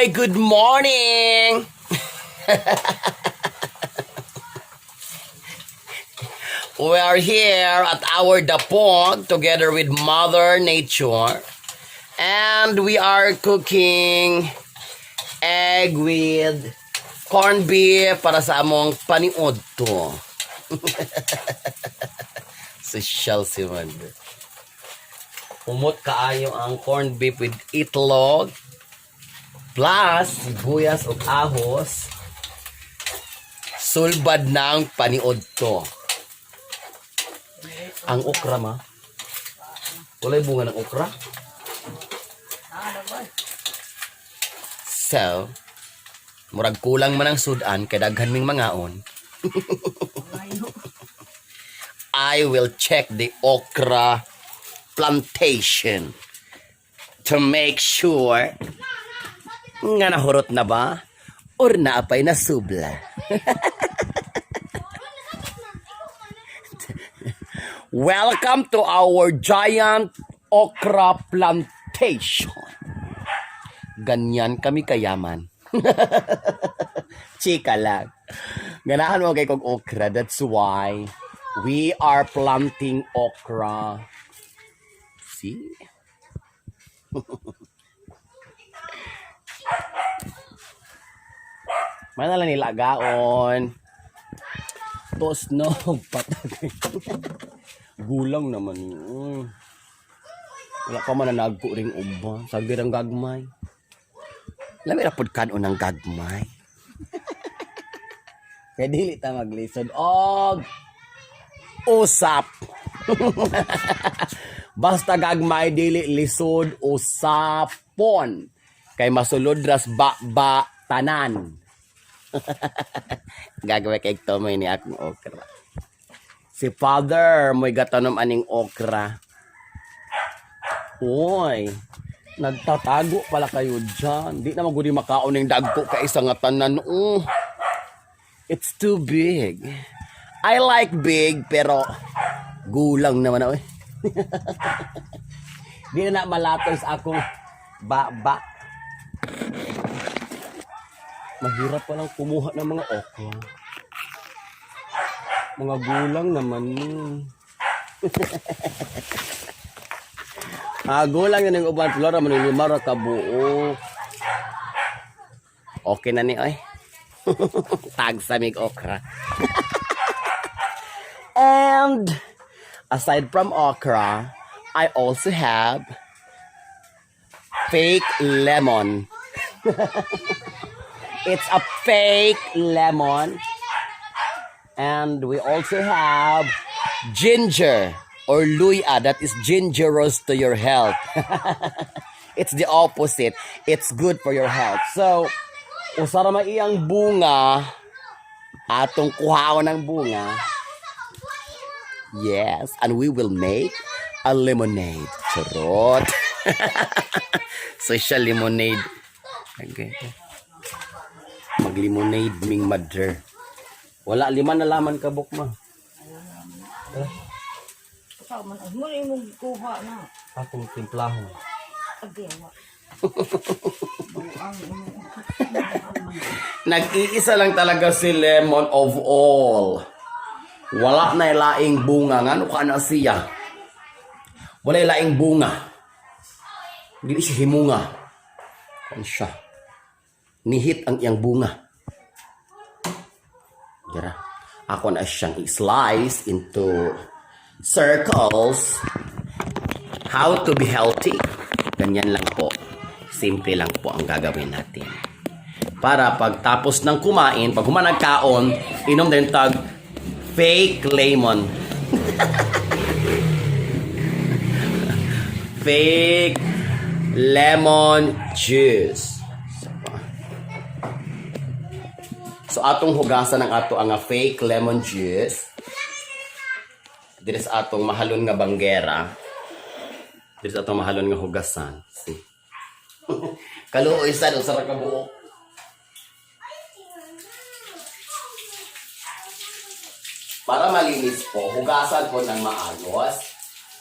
Hi, good morning. We are here at our dapog together with Mother Nature. And we are cooking egg with corned beef para sa among paniod to. Social si Mother. Humot kaayo ang corned beef with itlog plus sibuyas ug ahos. Sulbad ng paniod to. Ang okra, ma. Walay bunga ng okra. So, murag kulang man ang sudan kay daghan ming mangaon. I will check the okra plantation to make sure nga nahurot na ba or naapay na subla. Welcome to our giant okra plantation. Ganyan kami kayaman. Chika lang. Ganahan mo kay kog okra. That's why we are planting okra. See? Mana lang nila gaon. Tos no, patag. Gulang naman yun. Wala pa man na nagko ring uban. Sagir ang gagmay. Lami ra pud kanon ang gagmay. Kaya dili ta maglisod og usap. Basta gagmay, dili lisod usapon. Kay masulod ras ba ba tanan. Gagawin kay Tomoy ni akong okra. Si Father mo'y gatanom aning okra. Uy, nagtatago pala kayo dyan. Di na magudi makaon ng dagko ka isa nga tanan. Oh, it's too big. I like big, pero gulang naman ako eh. Di na na malatoy sa akong ba-ba. Mahirap palang kumuha ng mga okra. Mga gulang naman yun. Ah, gulang yun yung uban. Flora, manilima ra ka buo. Okay na ni, oy. Tag sa mig okra. And aside from okra, I also have fake lemon. It's a fake lemon. And we also have ginger or luya that is gingerous to your health. It's the opposite. It's good for your health. So, usara man iyang bunga, atong kuhaon ng bunga. Yes, and we will make a lemonade. Charot. Social lemonade. Okay. Mag-lemonade ming mother. Wala, lima na laman ka buk ma. Sa man ay mo imong kuha na. Akong timplahon. Agewa. Buang imo. Nag-iisa lang talaga si lemon of all. Wala na laing bunga. Ngano ka na siya? Wala laing bunga. Hindi siya himunga. Kan siya. Nihit ang iyang bunga. Dira. Ako na siyang i-slice into circles. How to be healthy. Ganyan lang po. Simple lang po ang gagawin natin. Para pagtapos ng kumain, pag human nagkaon, inom din tag fake lemon. Fake lemon juice. So atong hugasan ang ato ang fake lemon juice. Diri sa atong mahalon nga banggera. Diri sa atong mahalon nga hugasan. See. Kaluoy sad usa ra ka buok. Para malinis po, hugasan po ng maayos.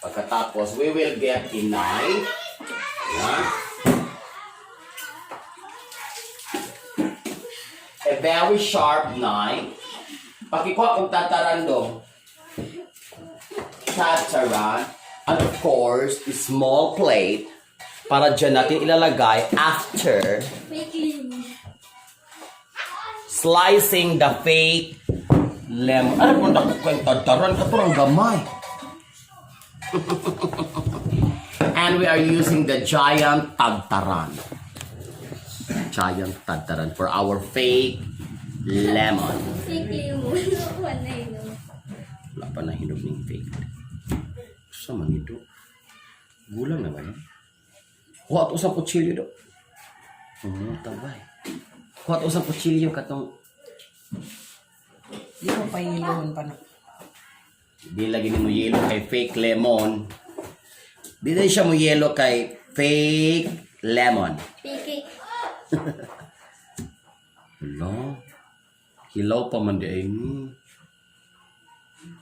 Pagkatapos, we will get a knife. Ayan. A very sharp knife. Pakikuha kong tataran do. Tataran. And of course, a small plate para dyan natin ilalagay after Fake lemon. Slicing the fake lemon. Ano po dako kayong tataran? Katurang gamay. And we are using the giant tagtaran. Giant tagtaran for our fake lemon. Fake lemon. Wala yun. Wala pa na hinog ning fake. Sa man ito? Gulang na ba yan? Kuha to sa kutsilyo do. Oo, tabay. Kuha to sa kutsilyo katong Di ko pa yellow pa na. Di lagi ni mo yelo kay fake lemon. Di din siya mo yelo kay fake lemon. Fake. Hala. Hilaw pa man di ay ni.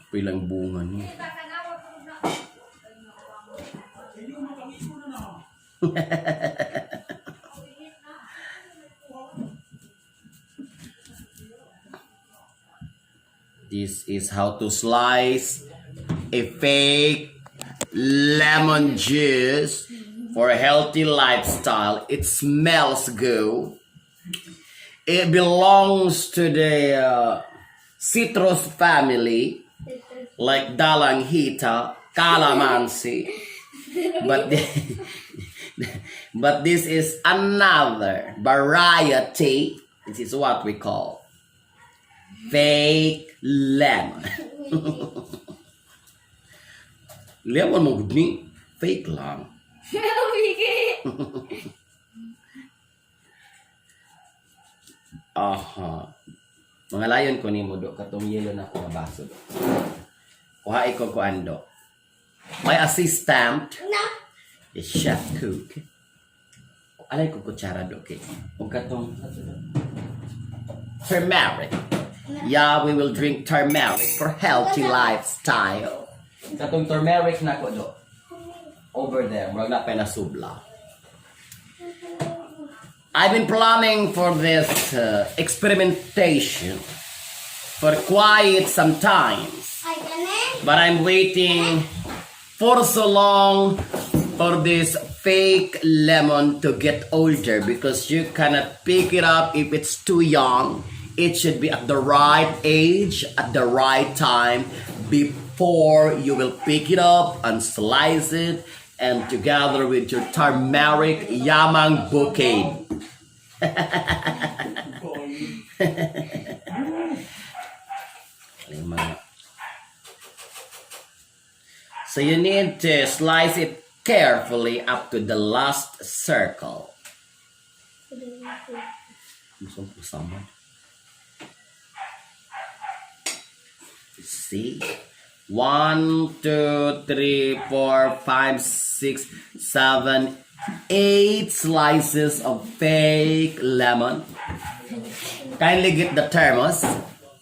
Pilang bunga ni. This is how to slice a fake lemon juice for a healthy lifestyle. It smells good. It belongs to the citrus family, like dalanghita, calamansi. But this is another variety. This is what we call fake lemon. Lemon mo gud ni, fake lang. Fake. Aha. Mga layon ko nimo do katong yelo na ko nga baso do. Kuha ko kuan do. My assistant Na. is chef cook. Alay ko kutsara do kay. Ug katong turmeric. Yeah, we will drink turmeric for healthy lifestyle. Katong turmeric na ko do. Over there, murag na pa nasubla. I've been planning for this experimentation for quite some times. Ay, gani. But I'm waiting for so long for this fake lemon to get older because you cannot pick it up if it's too young. It should be at the right age, at the right time before you will pick it up and slice it and together with your turmeric yamang bouquet. Lima. So you need to slice it carefully up to the last circle. Gusto ko sama. See? One, two, three, four, five, six, seven, eight slices of fake lemon. Kindly get the thermos.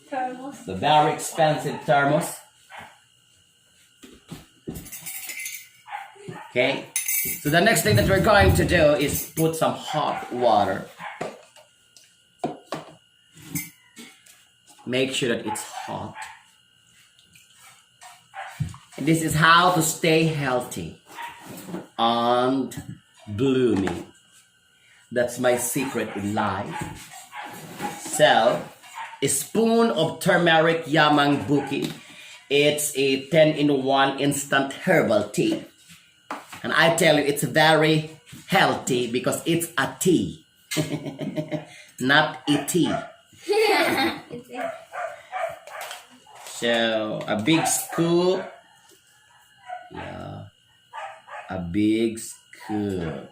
Thermos. The very expensive thermos. Okay. So the next thing that we're going to do is put some hot water. Make sure that it's hot. And this is how to stay healthy and blooming. That's my secret in life. So, a spoon of turmeric yamang buki. It's a 10-in-1 instant herbal tea. And I tell you, it's very healthy because it's a tea, not a tea. It's a So, a big scoop. Yeah. A big scoop.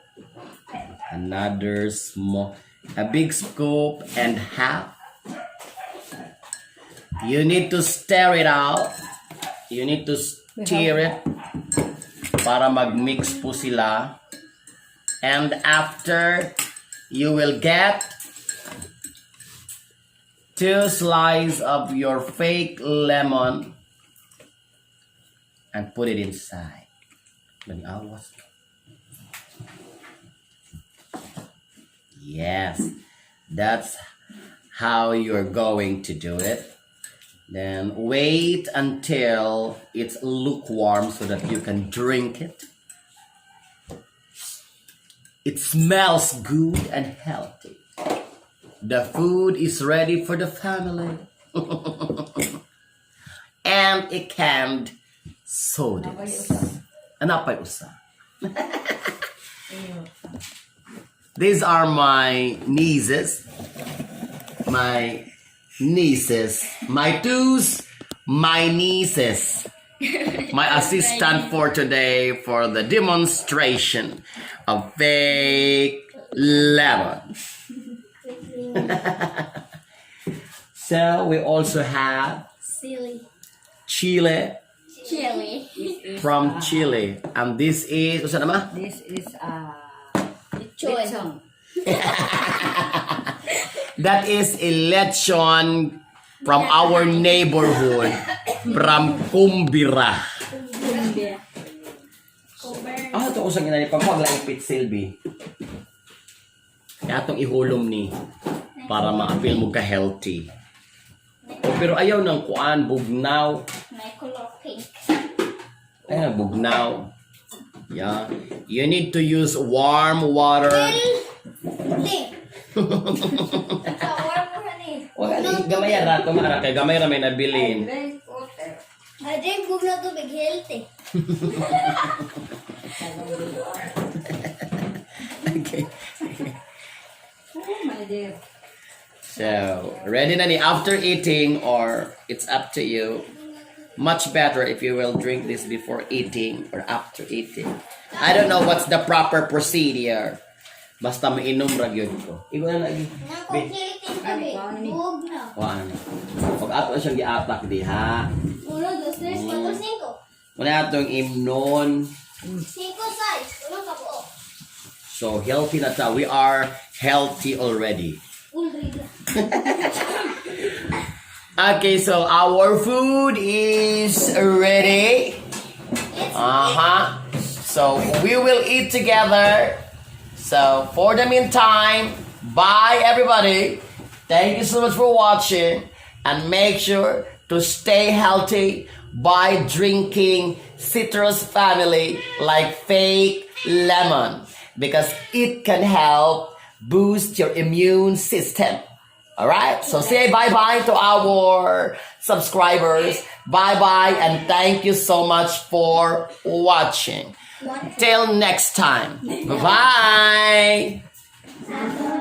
Another small. A big scoop and half. You need to stir it out. You need to stir it para mag-mix po sila. And after, you will get two slices of your fake lemon and put it inside. Many awas. Yes, that's how you're going to do it. Then wait until it's lukewarm so that you can drink it. It smells good and healthy. The food is ready for the family. And a canned sodas. Anapay usa. These are my nieces. My nieces. My twos, my nieces. My assistant for today for the demonstration of fake lemon. So we also have Silly. chile Chili. from Chile. And this is, what's that naman? This is Lechon. Lechon. That is a lechon from our neighborhood, from Kumbira. Kumbia. Ah, ito usang ina ni pagpag lang silbi. Kaya atong ihulom ni para ma-feel mo ka healthy. Oh, pero ayaw ng kuan, bugnaw. My color pink. Ayaw, bugnaw. Yeah. You need to use warm water. Think. Sa warm mo ni. Wala, gamay ra to mara kay gamay ra may nabilin. Drink water. I drink bugna tubig, healthy. Okay. Oh, my dear. So, ready na ni after eating or it's up to you. Much better if you will drink this before eating or after eating. I don't know what's the proper procedure. Basta mainom ra gyud ko. Igo na lagi. Nang kung healthy tubig, bugna. Kuan. Pag ato na siyang giatak diha. Uno, dos, tres, cuatro, cinco. Muna atong imnon. Cinco size. Uno ka buo. So healthy na ta. We are healthy already. Ulrida. Okay, so our food is ready. It's So we will eat together. So for the meantime, bye, everybody. Thank you so much for watching and make sure to stay healthy by drinking citrus family like fake lemon because it can help boost your immune system. All right. So say bye bye to our subscribers. Bye bye and thank you so much for watching. One. Till next time. Bye bye.